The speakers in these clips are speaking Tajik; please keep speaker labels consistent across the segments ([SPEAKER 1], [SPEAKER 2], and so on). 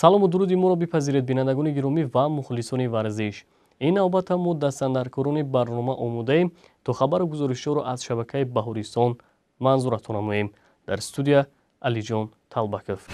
[SPEAKER 1] Салому дуруди моро бипазиред, бинандагони гиромӣ ва мухлисони варзиш. Ин навбата мо дастандаркорони барнома омодаем, то хабару гузоришҳоро аз шабакаи Баҳористон манзуратон намоем. Дар студия Алиҷон Талбаков.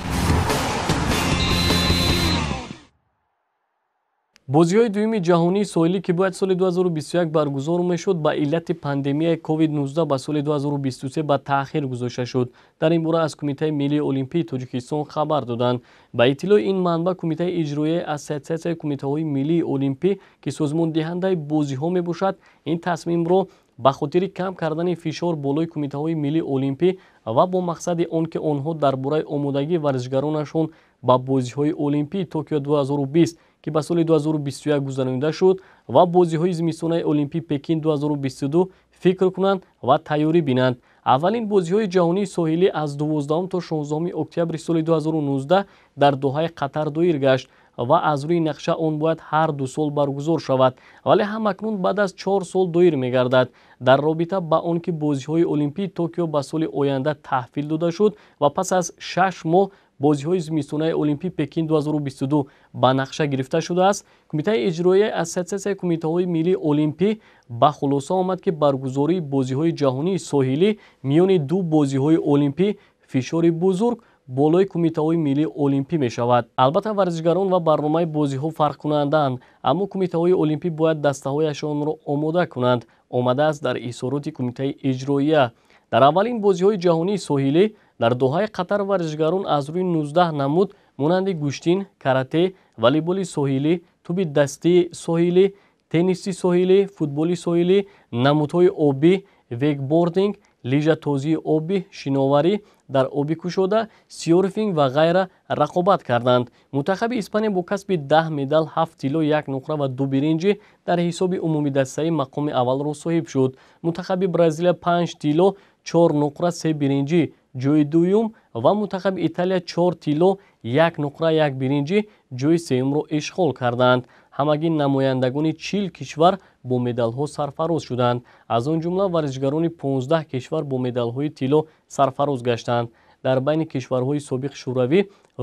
[SPEAKER 1] Бозиҳои дуюми ҷаҳонии соҳилӣ, ки бояд соли 2021 баргузор мешуд, ба иллати пандемияи COVID-19 ба соли 2023 ба таъхир гузошта шуд. Дар ин бора аз Кумитаи миллии олимпии Тоҷикистон хабар доданд. Ба иттилои ин манбаъ, Кумитаи иҷроияи Ассотсиатсияи кумитаҳои миллии олимпӣ, ки созмондиҳандаи бозиҳо мебошад, ин тасмимро ба хотири кам кардани фишор болои кумитаҳои миллии олимпӣ ва бо мақсади он ки онҳо дар бораи омодагии варзишгаронашон ба бозиҳои олимпии Токио 2020, ки ба соли 2021 гузаронида шуд, ва бозиҳои зимистонаи олимпии Пекин 2022 фикр кунанд ва тайёрӣ бинанд. Аввалин бозиҳои ҷаҳонии соҳилӣ аз 12 то 16 октябри соли 2019 дар Доҳаи Қатар доир гашт ва аз рӯи нақша он бояд ҳар 2 сол баргузор шавад, вале ҳамакнун баъд аз 4 сол доир мегардад. Дар робита ба он ки бозиҳои олимпии Токио ба соли оянда таҳвил дода шуд ва пас аз 6 моҳ бозиҳои зимистонаи олимпии Пекин 2022 ба нақша гирифта шудааст, Кумитаи иҷроияи Ассотсиатсияи кумитаҳои миллии олимпӣ ба хулоса омад, ки баргузории бозиҳои ҷаҳонии соҳилӣ миёни ду бозиҳои олимпӣ фишори бузург болои кумитаҳои миллии олимпӣ мешавад. Албатта, варзишгарон ва барномаи бозиҳо фарқкунандаанд, аммо кумитаҳои олимпӣ бояд дастаҳояшонро омода кунанд, омадааст дар изҳороти Кумитаи иҷроия. Дар аввалин бозиҳои ҷаҳонии соҳилӣ дар Доҳаи Қатар варзишгарон аз рӯи 19 намуд монанди гӯштин, карате, волейболи соҳилӣ, туби дастии соҳилӣ, тенниси соҳилӣ, футболи соҳилӣ, намудҳои обӣ, вейкбординг, лижатозии обӣ, шиноварӣ дар оби кушода, сёрфинг ва ғайра рақобат карданд. Мунтахаби Испания бо касби 10 медал, 7 тилло, 1 нуқра ва 2 биринҷӣ дар ҳисоби умумидастаӣ мақоми аввалро соҳиб шуд. Мунтахаби Бразилия 5 тилло, 4 нуқра, 3 биринҷӣ ҷойи дуюм ва мунтахаби Италия 4 тилло, 1 нуқра, 1 биринҷӣ ҷойи сеюмро ишғол карданд. Ҳамагӣ намояндагони 40 кишвар бо медалҳо сарфароз шуданд. Аз он ҷумла варзишгарони 15 кишвар бо медалҳои тилло сарфароз гаштанд. Дар байни кишварҳои собиқ Шӯравӣ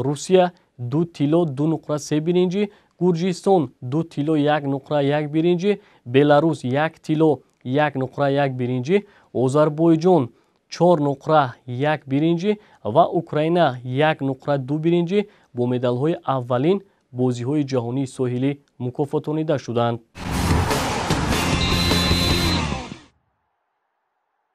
[SPEAKER 1] Русия 2 тилло, 2 нуқра, 3 биринҷӣ, Гурҷистон 2 тилло, 1 нуқра, 1 биринҷӣ, Беларус 1 тилло, 1 нуқра, 1 биринҷӣ, Озарбойҷон 4 нуқра, 1 биринҷӣ ва Украина 1 нуқра, 2 биринҷӣ бо медалҳои аввалин бозиҳои ҷаҳонии соҳилӣ мукофотонида шуданд.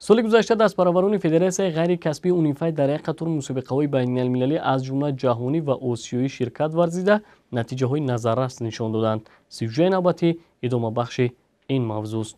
[SPEAKER 1] Соли гузашта дастпарварони Федератсияи ғайрикасбии Унифайт дар як қатор мусобиқаҳои байналмилалӣ аз ҷумла ҷаҳонӣ ва осиёӣ ширкат варзида, натиҷаҳои назаррас нишон доданд. Сюжаи навбатӣ идомабахши ин мавзӯст.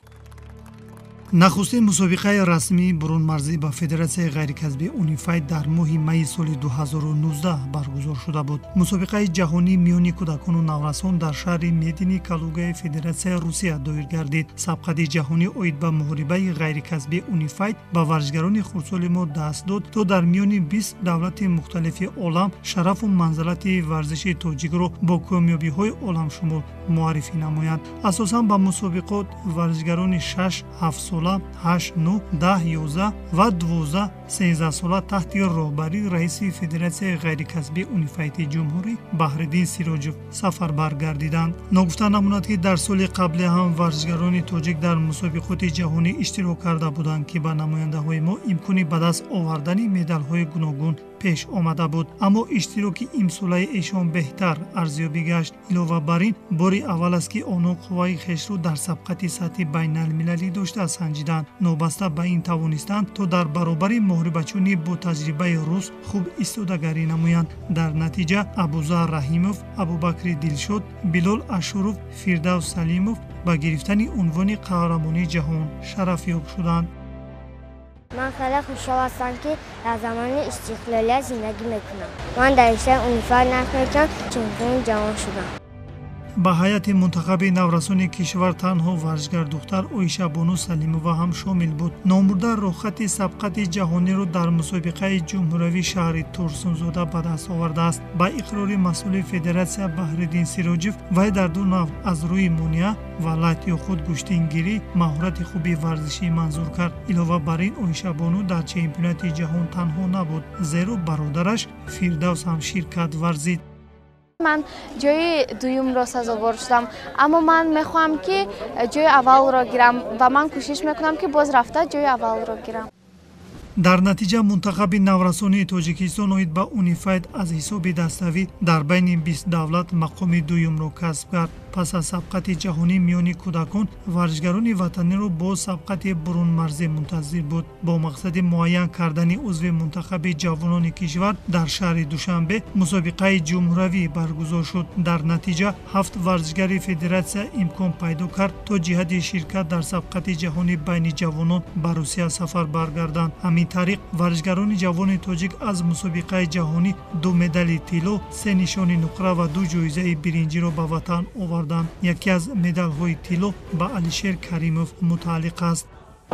[SPEAKER 2] Нахустин мусобиқаи расмии бурунмарзӣ ба Федератсияи ғайрикасбии Унифайт дар моҳи майи соли 2019 баргузор шуда буд. Мусобиқаи ҷаҳонӣ миёни кӯдакону наврасон дар шаҳри Медини Калугаи Федератсияи Русия доир гардид. Сабқати ҷаҳонӣ оид ба муҳорибаи ғайрикасбии Унифайт ба варзишгарони хурдсоли мо даст дод, то дар миёни 20 давлати мухталифи олам шарафу манзалати варзиши тоҷикро бо комёбиҳои оламшумул муаррифӣ намоянд. Асосан ба мусобиқот варзишгарони 6, 7 сола, 8, 9, 10, 11 ва 12, 13 сола таҳти роҳбарии раиси Федератсияи ғайрикасбии Унифайти ҷумҳурӣ Баҳриддин Сироҷев сафарбар гардиданд. Ногуфта намонад, ки дар соли қаблӣ ҳам варзишгарони тоҷик дар мусобиқоти ҷаҳонӣ иштирок карда буданд, ки ба намояндаҳои мо имкони ба даст овардани медалҳои гуногун пеш омада буд. Аммо иштироки имсолаи эшон беҳтар арзёбӣ гашт. Илова бар ин, бори аввал аст, ки онҳо қувваи хешро дар сабқати сатҳи байналмилалӣ дошта санҷиданд. Нобаста ба ин тавонистанд, то дар баробари муҳорибачони бо таҷрибаи рус хуб истодагарӣ намоянд. Дар натиҷа Абузар Раҳимов, Абубакри Дилшод, Билол Ашуров, Фирдавс Салимов ба гирифтани унвони қаҳрамонии ҷаҳон шарафёб шуданд.
[SPEAKER 3] Ман хеле хушҳол ҳастам, ки дар замони истиқлолият зиндагӣ мекунам. Ман дар риштаи Унифайт нақш мекунам, чемпиони ҷаҳон шудам.
[SPEAKER 2] Ба ҳайати мунтахаби наврасони кишвар танҳо варзишгар духтар Оишабону Салимова ҳам шомил буд. Номбурда роҳхати сабқати ҷаҳониро дар мусобиқаи ҷумҳуриявии шаҳри Турсунзода ба даст овардааст. Ба иқрори масъули федератсия Баҳриддин Сироҷев, вай дар ду навъ аз рӯи монеа ва лат ё худ гӯштингирӣ маҳорати хуби варзишӣ манзур кард. Илова бар ин, Оишабону дар чемпионати ҷаҳон танҳо набуд, зеро бародараш Фирдавс ҳам ширкат варзид.
[SPEAKER 4] Ман ҷои дуюмро сазовор шудам, аммо ман мехоҳам, ки ҷои аввалро гирам ва ман кӯшиш мекунам, ки боз рафта ҷои аввалро гирам.
[SPEAKER 2] Дар натиҷа мунтахаби наврасонии Тоҷикистон оид ба унифайт аз ҳисоби даставӣ дар байни 20 давлат мақоми дуюмро касб кард. Пас аз сабқати ҷаҳонӣ миёни кӯдакон, варзишгарони ватаниро бо сабқати бурунмарзӣ мунтазир буд. Бо мақсади муайян кардани узви мунтахаби ҷавонони кишвар дар шаҳри Душанбе мусобиқаи ҷумҳуравӣ баргузор шуд. Дар натиҷа 7 варзишгари федератсия имкон пайдо кард, то ҷиҳати ширкат дар сабқати ҷаҳонӣ байни ҷавонон ба Русия сафар баргарданд. Ҳамин тариқ варзишгарони ҷавони тоҷик аз мусобиқаи ҷаҳонӣ 2 медали тилло, 3 нишони нуқра ва 2 ҷоизаи биринҷиро ба ватан оварданд. Яке аз медалҳои тилло ба Алишер Каримов мутааллиқ аст.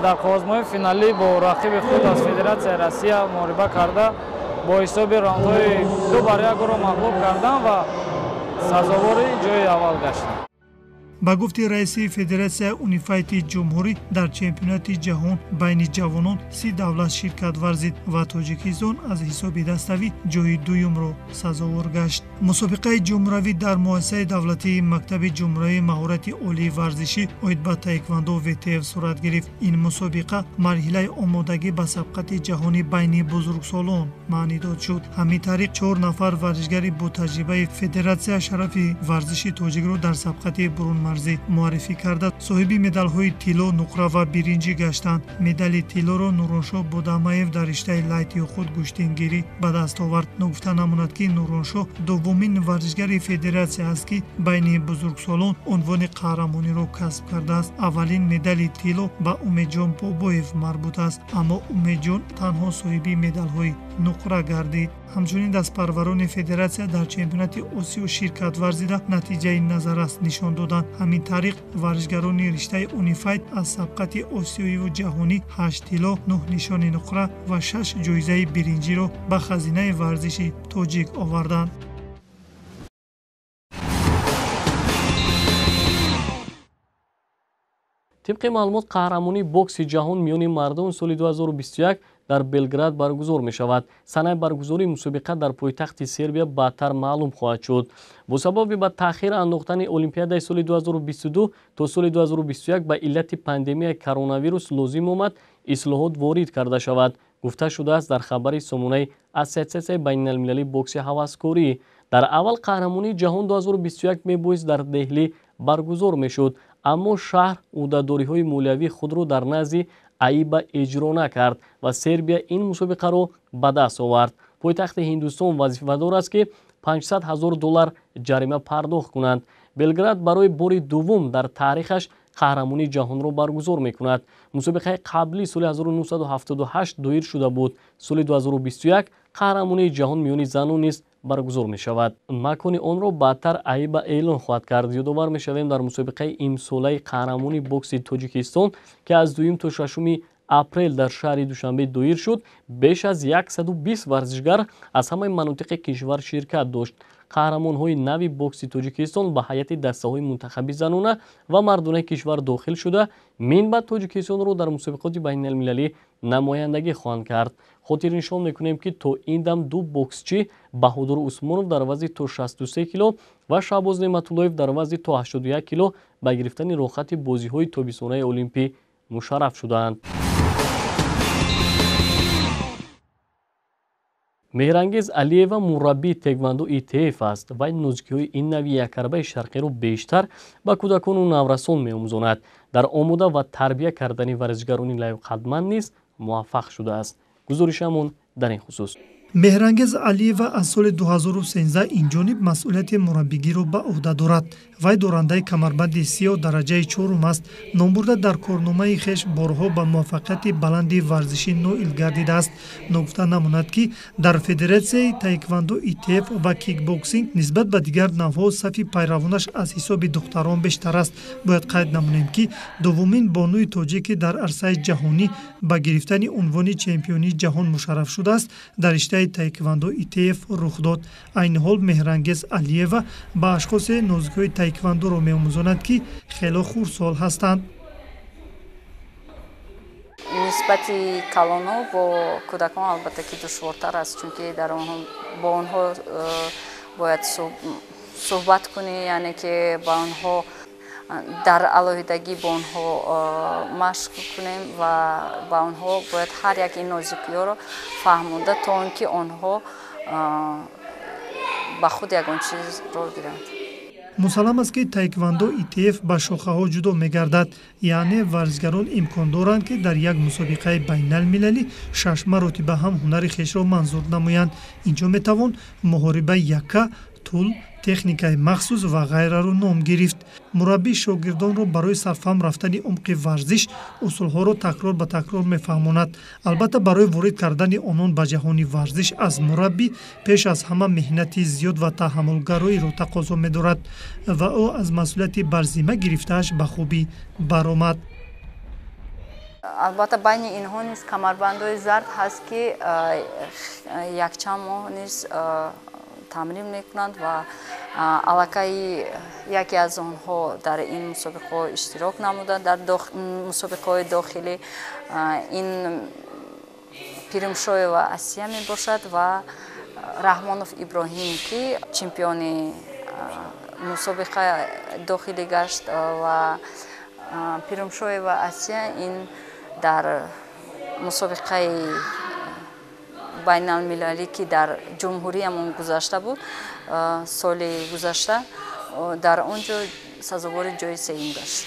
[SPEAKER 5] Дар қозмои финалӣ бо рақиби худ аз Федератсияи Россия муҳориба карда, бо ҳисоби раундҳои 2-1 ӯро мағлуб кардам ва сазовори ҷои аввал гаштам.
[SPEAKER 2] Ба гуфти раиси Федератсияи унифайти ҷумҳурӣ, дар чемпионати ҷаҳон байни ҷавонон 30 давлат ширкат варзид ва Тоҷикистон аз ҳисоби даставӣ ҷои дуюмро сазовор гашт. Мусобиқаи ҷумҳуравӣ дар муассисаи давлатии мактаби ҷумҳуравии маҳорати олии варзишӣ оид ба таеквондо ВТФ сурат гирифт. Ин мусобиқа марҳилаи омодагӣ ба сабқати ҷаҳонӣ байни бузургсолон маънидод шуд. Ҳамин тариқ 4 нафар варзишгари бо таҷрибаи федератсия шарафи варзиши тоҷикро дар сабқати бурунмарзӣ муаррифӣ карда, соҳиби медалҳои тилло, нуқра ва биринҷӣ гаштанд. Медали тиллоро Нуроншоҳ Бодамаев дар риштаи лайти худ гӯштингирӣ ба даст овард. Ногуфта намонад, ки Нуроншоҳ дуввумин варзишгари федератсия аст, ки байни бузургсолон унвони қаҳрамониро касб кардааст. Аввалин медали тилло ба Умедҷон Бобоев марбут аст, аммо Умедҷон танҳо соҳиби медалҳои нуқра гардид. Ҳамчунин дастпарварони федератсия дар чемпионати Осиё ширкат варзида, натиҷаи назаррас нишон доданд. Ҳамин тариқ варзишгарони риштаи унифайт аз сабқати осиёиву ҷаҳонӣ 8 тилло, 9 нишони нуқра ва 6 ҷоизаи биринҷиро ба хазинаи варзиши тоҷик оварданд.
[SPEAKER 1] Тибқи маълумот, қаҳрамонии бокси ҷаҳон миёни мардон соли 2021 дар Белград баргузор мешавад. Санаи баргузории мусобиқа дар пойтахти Сербия баъдтар маълум хоҳад шуд. Бо сабаби ба таъхир андохтани Олимпиадаи соли 2022 то соли 2021 ба иллати пандемияи коронавирус лозим омад ислоҳот ворид карда шавад, гуфта шудааст дар хабари сомонаи Ассотсиатсияи байналмилалии бокси ҳаваскорӣ. Дар аввал қаҳрамонии ҷаҳон 2021 мебоист дар Деҳлӣ баргузор мешуд, аммо шаҳр ӯҳдадориҳои молиявии худро дар назди АИБА иҷро накард ва Сербия ин мусобиқаро ба даст овард. Пойтахти Ҳиндустон вазифадор аст, ки 500 000 доллар ҷарима пардохт кунанд. Белград барои бори дуввум дар таърихаш қаҳрамонии ҷаҳонро баргузор мекунад. Мусобиқаи қаблӣ соли 1978 доир шуда буд. Соли 2021 қаҳрамонии ҷаҳон миёни занон низ баргузор мешавад. Макони онро баъдтар АИБА эълон хоҳад кард. Ёдовар мешавем, дар мусобиқаи имсолаи қаҳрамонии бокси Тоҷикистон, ки аз 2 то 6 апрел дар шаҳри Душанбе доир шуд, беш аз 120 варзишгар аз ҳамаи манотиқи кишвар ширкат дошт. Қаҳрамонҳои нави бокси Тоҷикистон ба ҳайати дастаҳои мунтахаби занона ва мардонаи кишвар дохил шуда, минбаъд Тоҷикистонро дар мусобиқоти байналмилалӣ намояндагӣ хоҳанд кард. Хотирнишон мекунем, ки то ин дам 2 боксчӣ, Баҳодур Усмонов дар вазни то 63 кило ва Шаҳбоз Неъматуллоев дар вазни то 81 кило ба гирифтани роҳхати бозиҳои тобистонаи олимпӣ мушарраф шудаанд. Меҳрангез Алиева мураббии теквандо ИТФ аст. Вай нозикиҳои ин нави якарбаи шарқиро бештар ба кӯдакону наврасон меомӯзонад. Дар омода ва тарбия кардани варзишгарони лаёқатманд низ муваффақ шудааст. Гузоришамон дар ин хусус.
[SPEAKER 2] Меҳрангез Алиева аз соли 2013 инҷониб масъулияти мураббигиро ба ӯҳда дорад. Вай дорандаи камарбанди сиёҳ дараҷаи чорум аст. Номбурда дар корномаи хеш борҳо ба муваффақияти баланди варзишӣ ноил гардидааст. Ногуфта намонад, ки дар федератсияи таеквондо ИТФ ва кикбоксинг нисбат ба дигар навъҳо сафи пайравонаш аз ҳисоби духтарон бештар аст. Бояд қайд намонем, ки дуввумин бонуи тоҷике дар арсаи ҷаҳонӣ ба гирифтани унвони чемпионии ҷаҳон мушарраф шудааст, дар риштаи таеквондо ИТФ рух дод. Айни ҳол Меҳрангез Алиева ба ашхосе нозикиҳои таеквондоро меомӯзонад, ки хело хурдсол ҳастанд.
[SPEAKER 6] Нисбати калонҳо бо кӯдакон албатта ки душвортар аст, чунки дар бо онҳо бояд суҳбат кунӣ, яъне ки ба онҳо дар алоҳидагӣ бо онҳо машқ кунем ва ба онҳо бояд ҳар як ин нозикиҳоро фаҳмонда, то он ки онҳо ба худ ягон чизро гиранд.
[SPEAKER 2] Мусаллам аст, ки таеквондо ИТФ ба шохаҳо ҷудо мегардад, яъне варзишгарон имкон доранд, ки дар як мусобиқаи байналмилалӣ 6 маротиба ҳам ҳунари хешро манзур намоянд. Инҷо метавон муҳорибаи якка, тул, техникаи махсус ва ғайраро ном гирифт. Мураббӣ шогирдонро барои сарфаҳм рафтани умқи варзиш усулҳоро такрор ба такрор мефаҳмонад. Албатта, барои ворид кардани онон ба ҷаҳони варзиш аз мураббӣ пеш аз ҳама меҳнати зиёд ва таҳаммулгароиро тақозо медорад ва ӯ аз масъулияти бар зимма гирифтааш ба хубӣ баромад.
[SPEAKER 6] Албатта, байни инҳо низ камарбандҳои зард ҳаст, ки якчанд моҳ низ тамрин мекунанд ва аллакай яке аз онҳо дар ин мусобиқаҳо иштирок намуданд, дар мусобиқаҳои дохилӣ. Ин Пиримшоева Асия мебошад ва Раҳмонов Иброҳим, ки чемпиони мусобиқа дохилӣ гашт, ва Пиримшоева Асия ин дар мусобиқаи байналмилалӣ, ки дар ҷумҳуриямон гузашта буд соли гузашта, дар он ҷо сазовори ҷои сеюм гашт.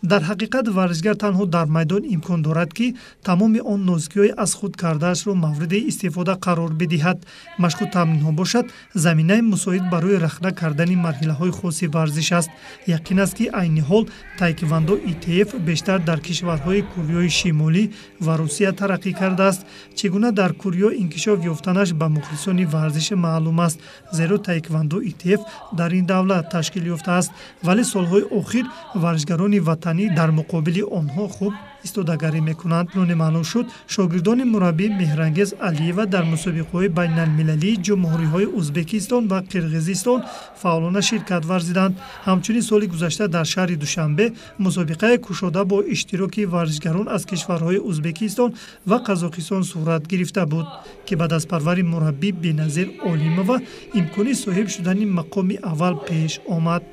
[SPEAKER 2] Дар ҳақиқат, варзишгар танҳо дар майдон имкон дорад, ки тамоми он нозикиҳои аз худ кардаашро мавриди истифода қарор бидиҳад. Машқу тамринҳо бошад, заминаи мусоид барои рахна кардани марҳилаҳои хоси варзиш аст. Яқин аст, ки айни ҳол таеквондо ИТФ бештар дар кишварҳои Кореяи Шимолӣ ва Русия тараққӣ кардааст. Чӣ гуна дар Корея инкишоф ёфтанаш ба мухлисони варзиш маълум аст, зеро таеквондо ИТФ дар ин давлат ташкил ёфтааст. Вале солҳои охир варзишгарони ватанӣ дар муқобили онҳо хуб истодагарӣ мекунанд. Нуне маълум шуд, шогирдони мураббӣ Меҳрангез Алиева дар мусобиқаҳои байналмилалии ҷумҳуриҳои Ӯзбекистон ва Қирғизистон фаъолона ширкат варзиданд. Ҳамчунин соли гузашта дар шаҳри Душанбе мусобиқаи кушода бо иштироки варзишгарон аз кишварҳои Ӯзбекистон ва Қазоқистон сурат гирифта буд, ки ба дастпарвари мураббӣ Беназир Олимова имкони соҳиб шудани мақоми аввал пеш омад.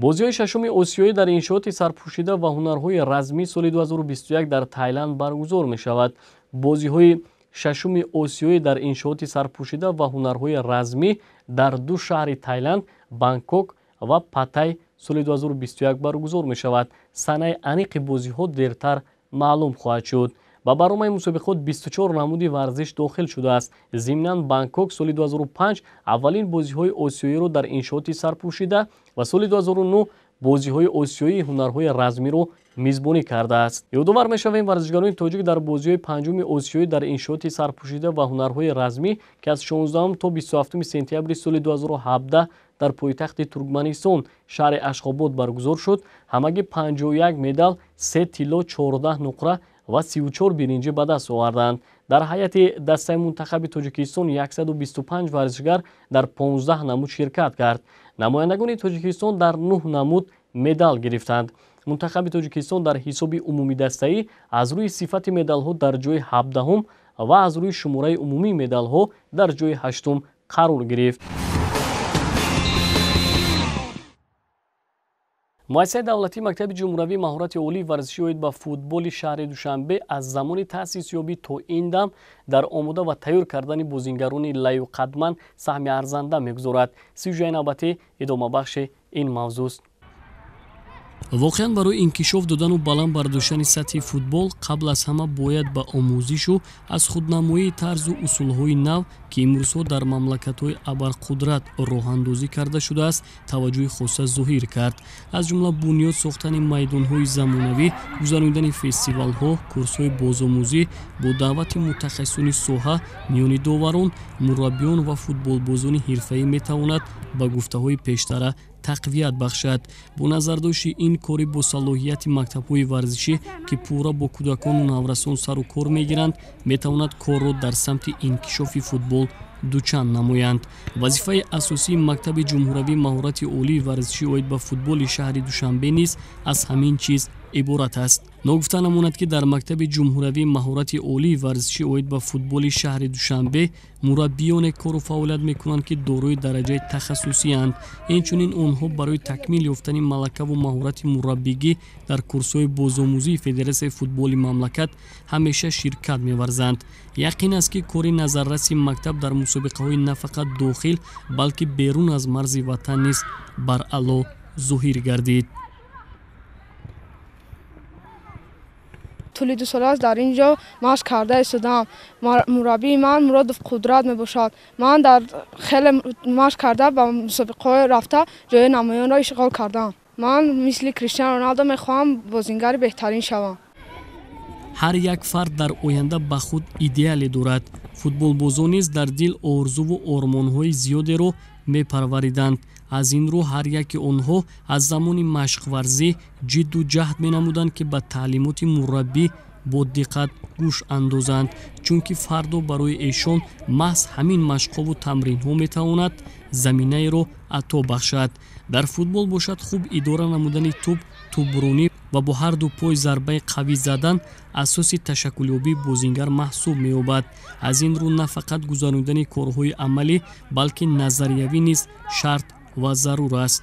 [SPEAKER 1] Бозиҳои шашуми осиёӣ дар иншооти сарпӯшида ва ҳунарҳои размӣ соли 2021 дар Тайланд баргузор мешавад. Бозиҳои шашуми осиёӣ дар иншооти сарпӯшида ва ҳунарҳои размӣ дар ду шаҳри Тайланд, Бангкок ва Паттай соли 2021 баргузор мешавад. Санаи аниқи бозиҳо дертар маълум хоҳад шуд. Ба барномаи мусобиқот 24 намуди варзиш дохил шудааст. Зимнан Бангкок соли 2005 аввалин бозиҳои осиёиро дар иншооти сарпӯшида ва соли 2009 бозиҳои осиёии ҳунарҳои размиро мизбонӣ кардааст. Ёдовар мешавем, варзишгарони тоҷик дар бозиҳои панҷуми осиёӣ дар иншооти сарпӯшида ва ҳунарҳои размӣ, ки аз 16 то 27 сентябри соли 2017 дар пойтахти Туркманистон шаҳри Ашхобод баргузор шуд, ҳамагӣ 51 медал, 3 тилло, 14 нуқра ва 34 биринҷӣ ба даст оварданд. Дар ҳайати дастаи мунтахаби Тоҷикистон 125 варзишгар дар 15 намуд ширкат кард. Намояндагони Тоҷикистон дар 9 намуд медал гирифтанд. Мунтахаби Тоҷикистон дар ҳисоби умумидастаӣ аз рӯи сифати медалҳо дар ҷои 17 ва аз рӯи шумораи умумии медалҳо дар ҷои 8 қарор гирифт. Муассисаи давлатии мактаби ҷумҳуравии маҳорати олии варзишӣ оид ба футболи шаҳри Душанбе аз замони таъсисёбӣ то ин дам дар омода ва тайёр кардани бозингарони лаёқатманд саҳми арзанда мегузорад. Сюжаи навбатӣ идомабахши ин мавзӯст. Воқеан, барои инкишоф додану баланд бардоштани сатҳи футбол қабл аз ҳама бояд ба омӯзишу аз худнамоии тарзу усулҳои нав, ки имрӯзҳо дар мамлакатҳои абарқудрат роҳандозӣ карда шудааст, таваҷҷӯҳи хоса зоҳир кард. Аз ҷумла бунёд сохтани майдонҳои замонавӣ, гузаронидани фестивалҳо, курсҳои бозомӯзӣ бо даъвати мутахассисони соҳа миёни доварон, мураббиён ва футболбозони ҳирфаӣ метавонад ба гуфтаҳои пештара тақвият бахшад. Бо назардошти ин кори босалоҳияти мактабҳои варзишӣ, ки пурра бо кӯдакону наврасон сару кор мегиранд, метавонад корро дар самти инкишофи футбол дучанд намоянд. Вазифаи асосии мактаби ҷумҳуравии маҳорати олии варзишӣ оид ба футболи шаҳри Душанбе низ аз ҳамин чиз иборат аст. Ногуфта намонад, ки дар мактаби ҷумҳуриявии маҳорати олии варзишӣ оид ба футболи шаҳри Душанбе мураббиёне кору фаъолият мекунанд, ки дорои дараҷаи тахассусиянд. Инчунин онҳо барои такмил ёфтани малакаву маҳорати мураббигӣ дар курсҳои бозомӯзии Федератсияи футболи мамлакат ҳамеша ширкат меварзанд. Яқин аст, ки кори назарраси мактаб дар мусобиқаҳои на фақат дохил, балки берун аз марзи ватан низ баръало зоҳир гардид.
[SPEAKER 7] Тӯли 2 сол аст дар ин ҷо машқ карда истодаам. Мураббии ман Муродов Қудрат мебошад. Ман дар хеле машқ карда ба мусобиқаҳо рафта ҷои намоёнро ишғол кардаам. Ман мисли Криштиану Роналдо мехоҳам бозингари беҳтарин шавам.
[SPEAKER 1] Ҳар як фард дар оянда ба худ идеале дорад. Футболбозон низ дар дил орзуву ормонҳои зиёдеро мепарвариданд. Аз ин рӯ ҳар яки онҳо аз замони машқварзӣ ҷидду ҷаҳд менамуданд, ки ба таълимоти мураббӣ бо диққат гӯш андозанд, чунки фардо барои эшон маҳз ҳамин машқҳову тамринҳо метавонад заминаеро ато бахшад. Дар футбол бошад, хуб идора намудани тӯб, тӯбронӣ ва бо ҳар ду пой зарбаи қавӣ задан асоси ташаккулёбии бозингар маҳсуб меёбад. Аз ин рӯ на фақат гузаронидани корҳои амалӣ, балки назариявӣ низ шарт ва зарур аст.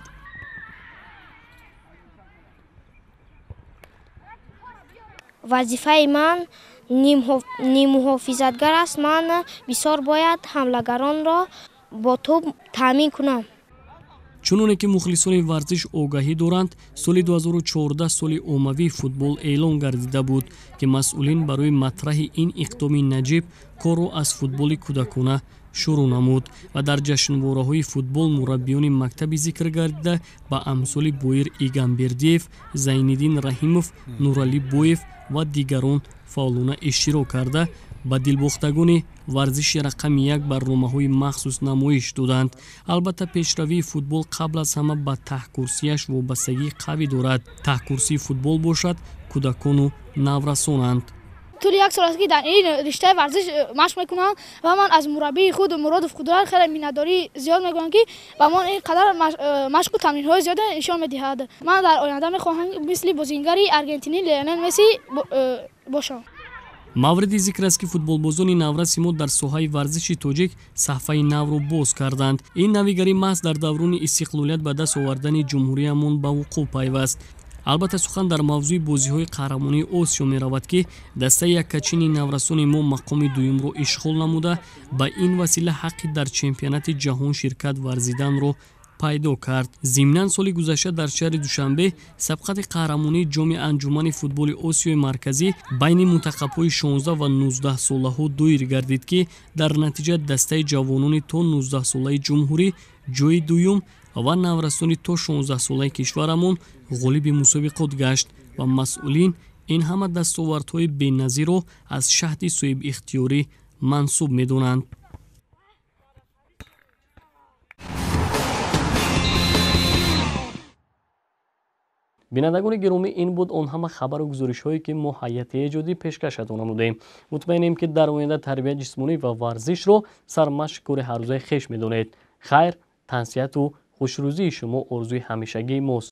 [SPEAKER 3] Вазифаи ман ниммуҳофизатгар аст. Ман бисёр бояд ҳамлагаронро бо тӯб таъмин кунам.
[SPEAKER 1] Чуноне ки мухлисони варзиш огаҳӣ доранд, соли 2014 соли оммавии футбол эълон гардида буд, ки масъулин барои матраҳи ин иқдоми наҷиб корро аз футболи кӯдакона шурӯъ намуд ва дар ҷашнвораҳои футбол мураббиёни мактаби зикр гардида ба амсоли Боир Игамбердиев, Зайниддин Раҳимов, Нуралӣ Боев ва дигарон фаъолона иштирок карда ба дилбохтагони варзиши рақами 1 барномаҳои махсус намоиш доданд. Албатта, пешравии футбол қабл аз ҳама ба таҳкурсияш вобастагии қавӣ дорад. Таҳкурсии футбол бошад, кӯдакону наврасонанд.
[SPEAKER 7] Тӯли 1 сол аст, ки дар ин риштаи варзиш машқ мекунам ва ман аз мураббии худ Муродов Қудрат хеле миннатдорӣ зиёд мегӯям, ки ба мо ин қадар машқу тамринҳои зиёде нишон медиҳад. Ман дар оянда мехоҳам мисли бозингари аргентинӣ Лионел Месси бошам.
[SPEAKER 1] Мавриди зикр аст, ки футболбозони навраси мо дар соҳаи варзиши тоҷик саҳфаи навро боз карданд. Ин навигарӣ маҳз дар даврони истиқлолият ба даст овардани ҷумҳуриямон ба вуқӯъ пайваст. Албатта, сухан дар мавзӯи бозиҳои қаҳрамонии Осиё меравад, ки дастаи яккачини наврасони мо мақоми дуюмро ишғол намуда, ба ин васила ҳаққи дар чемпионати ҷаҳон ширкат варзиданро пайдо кард. Зимнан, соли гузашта дар шаҳри Душанбе сабқати қаҳрамонии ҷоми анҷумани футболи Осиёи Марказӣ байни мунтахабҳои 16 ва 19 солаҳо доир гардид, ки дар натиҷа дастаи ҷавонони то 19 солаи ҷумҳурӣ ҷои дуюм ва наврасони то 16 солаи кишварамон ғолиби мусобиқот гашт ва масъулин ин ҳама дастовардҳои беназирро аз шаҳди соҳибихтиёрӣ мансуб медонанд. Бинандагони гиромӣ, ин буд он ҳама хабару гузоришҳое, ки мо ҳайати эҷодӣ пешкашатон намудем. Мутмаинем, ки дар оянда тарбияи ҷисмонӣ ва варзишро сармашқи кори ҳаррӯзаи хеш медонед. Хайр, тансиҳату хушрӯзии шумо орзуи ҳамешагии мост.